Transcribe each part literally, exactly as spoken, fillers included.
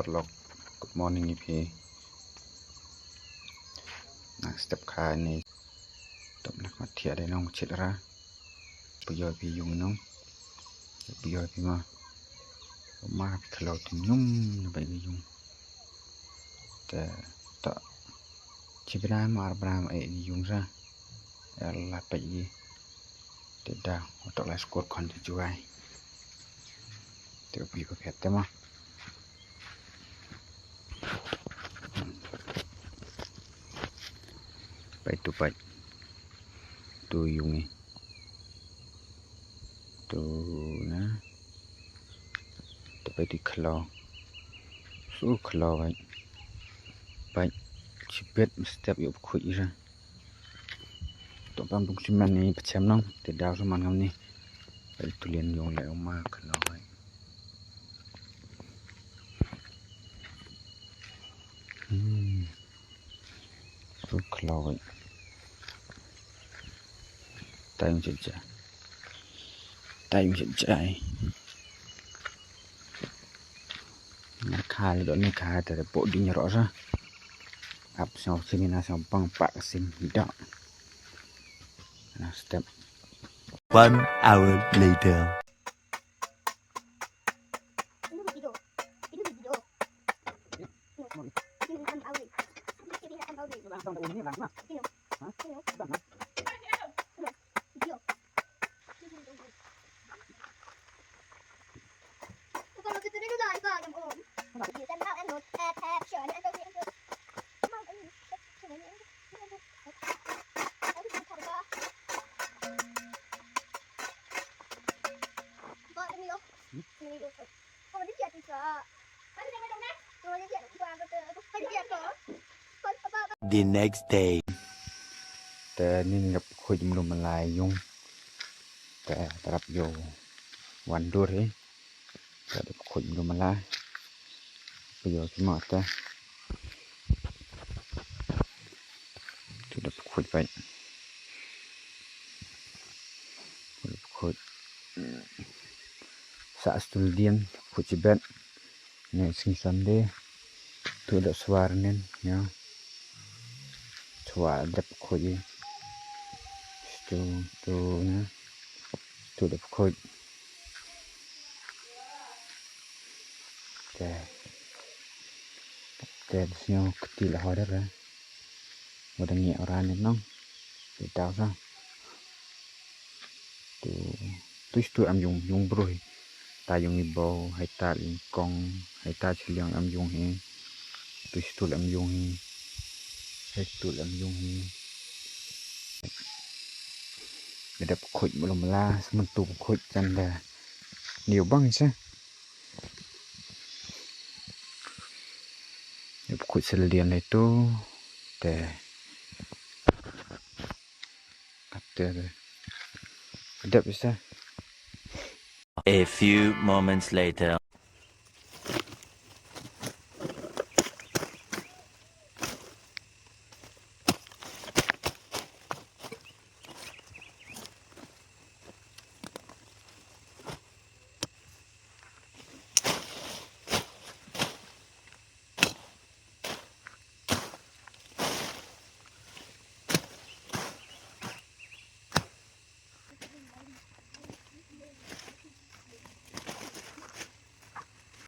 Vlog. Good morning ïa phi. Nang step kha ni. Top nak mat thiah dei nong chit ra. Phi ïoh phi ïung nong. Phi ïoh phi ma. Ma phi khlo tin num na bai ïung. Te ta. Chi bra ma ar bra ma e ïung sa. Ella peit ïi. Te da utok la skor khon te juai. Te u pi ko phet te ma. Peit tu peit. Tu ïung i. Tu na. Tu peit ti khlo. Su khlo peit. Peit. Chibet mstep ïoh khuid i sa. To pam tung simen ni pachem nong te daw saman ngam ni. Ai tulian yong le ma khlo ai. Hmm. Tu khlo ai. Time checha. Time checha ai. Nga kha le dot ni kha te po ding ro sa. Ap sngau sini na sngau pang pak sim dot. Na step. One hour later. The next day. Te nin lep khuid mlu malai yung. Te tarap yo wan dur hi. Te lep khuid mlu malai. Pe yo ki ma te. Tu lep khuid pai. Lep khuid. Sa stul dien khuid chibet. Ni sing Sunday. Tu da suar nen ya. Suar dep khuid. Tu tu na. Tu dep khuid. Te. Te sñiaw kti la hoder. Wa da ngi ora nen nong. Te daw sa. Tu, tu stu am yung, yung bru hi. Ta yung i bau, hai ta yung kong, hai ta chiliang am yung hi. Tu stu am yung hi. Hai tu am yung hi. Gada pkhuid mula mula, sementu pkhuid chan da. Ni bang sa. Pkhuid sel dian le tu. Te. Kata dep isa. A few moments later.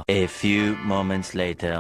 A few moments later.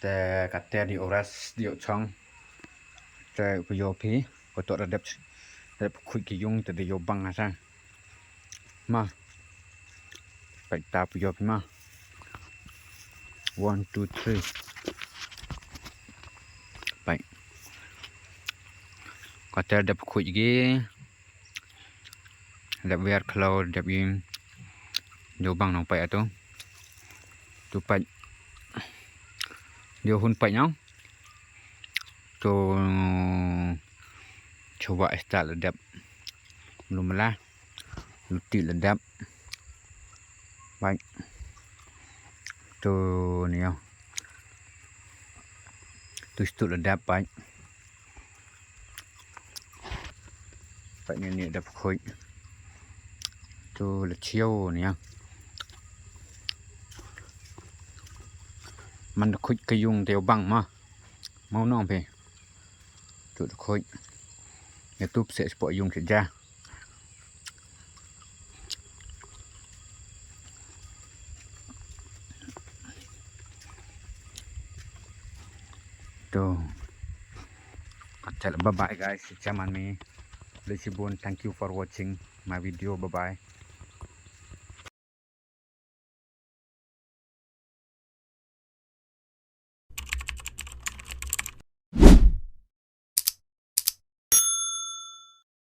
Te kate di oras di chong. Te phi ïoh phi, ko to da dep, dep khuid ki yung te da ïoh bang ha sa. Ma. Peit ta phi ïoh phi ma. One, two, three. Peit. Ko te dep khuid ki. Dep wer khlaw dep ïing. Ïoh bang nong peit atu. Tu peit. Ïoh hun peit nong. Tu chuwa esta la dep. Lu mala. Lu ti la dep. Peit. Tu ni ïa. Tu stu la dep peit. Peit ni ni dep khuid. Tu la chiaw ni ïa. Man da khuid ka yung te bang ma. Mau nong phi. Tu da khuid. Ïa tu pse spot yung se ja. Tu. Bye bye guys. Jaman mi. Lesi bun. Thank you for watching my video. Bye bye.